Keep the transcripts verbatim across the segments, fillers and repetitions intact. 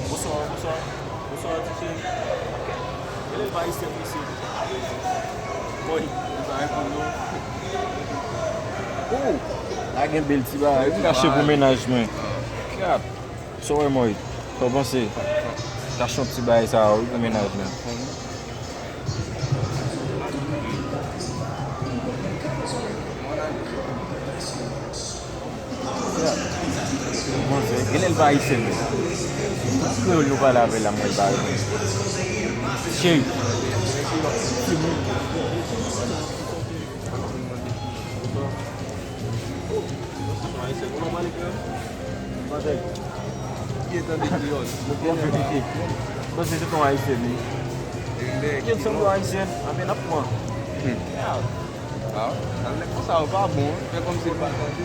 Bonswa, bonswa. Bonswa, ti cheri. Genlè l pa ayisyen, mesye. Boy, li pa reponn non. Ou! La gen bèl ti bagay. Kache pou mennaj mwen. Kat. Sa w wè, Moy? Sa w panse? Kache yon ti bagay sa a, wi, pou mennaj mwen. Manzè, genlè l pa ayisyen menm. Tout kreyòl nou pale avè l la, mwen pa reponn. Cheri. Ou pa pale kreyòl? Manzè. Byen tande kreyòl. Mwen fè piti. Manzè se ton ayisyen, wi. Byen sanble ayisyen. Anben, n ap pran. Ah, sa vle konsa, ou pa bon, wi. Fè kòmsi l pa tande.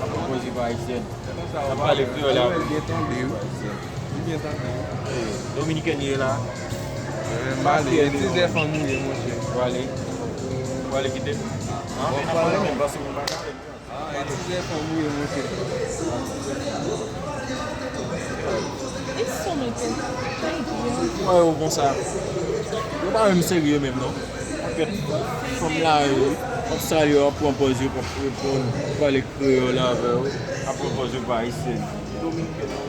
Ap pran poze pa ayisyen. Fè konsa, ou pa bon. N ap pale kreyòl la. Mwen byen tande, wi. Mwen byen tande, wi. Dominiken ye la. Eh, m ale, e ti zè fanm ou ye, monchè. Ou ale. Ou ale kite m. Bon, pale. Paske mwen pa ka. Ah, e ti zè fanm ou ye, monchè. E son mwen te fè. Mwen yo konsa. Yo pa menm serye menm non. Anfèt, fanm la yo, w ap salye yo, w ap pran pòz yo, w ap reponn, w ap pale kreyòl avè yo, w ap pran pòz yo pa ayisyen. Dominikèn yo.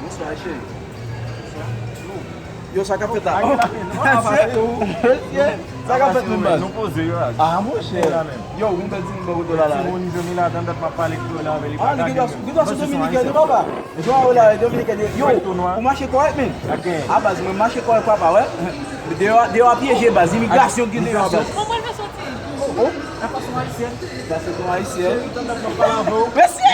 Bonswa, cheri. Yo, sa k ap fèt la? Mesye, sa k ap fèt menm baz? Nou poze yo la. Ah, monchè. Yo, ou mèt di m bò kote w la la. Timoun, zanmi la, dan dat m ap pale kreyòl avè li. Ah, li gen dwa sou Dominiken, non, papa? Jan w la, Dominiken, yo, ou mache kòrèk, men. A baz, mwen mache kòrèk, papa, wè. Deyò, deyò a pyeje, baz. Imigrasyon ki deyò a, baz. Kòman l fè soti? Oh, oh. Sa pa son ayisyen? Sa se ton ayisyen. Mesye!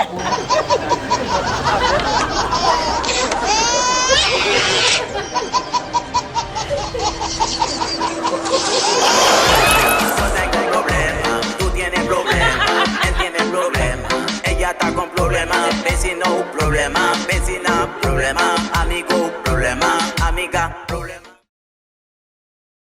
Todos tengo problema, tú tienes problema, él tiene problema, ella está con problema, vecino problema, vecina problema, amigo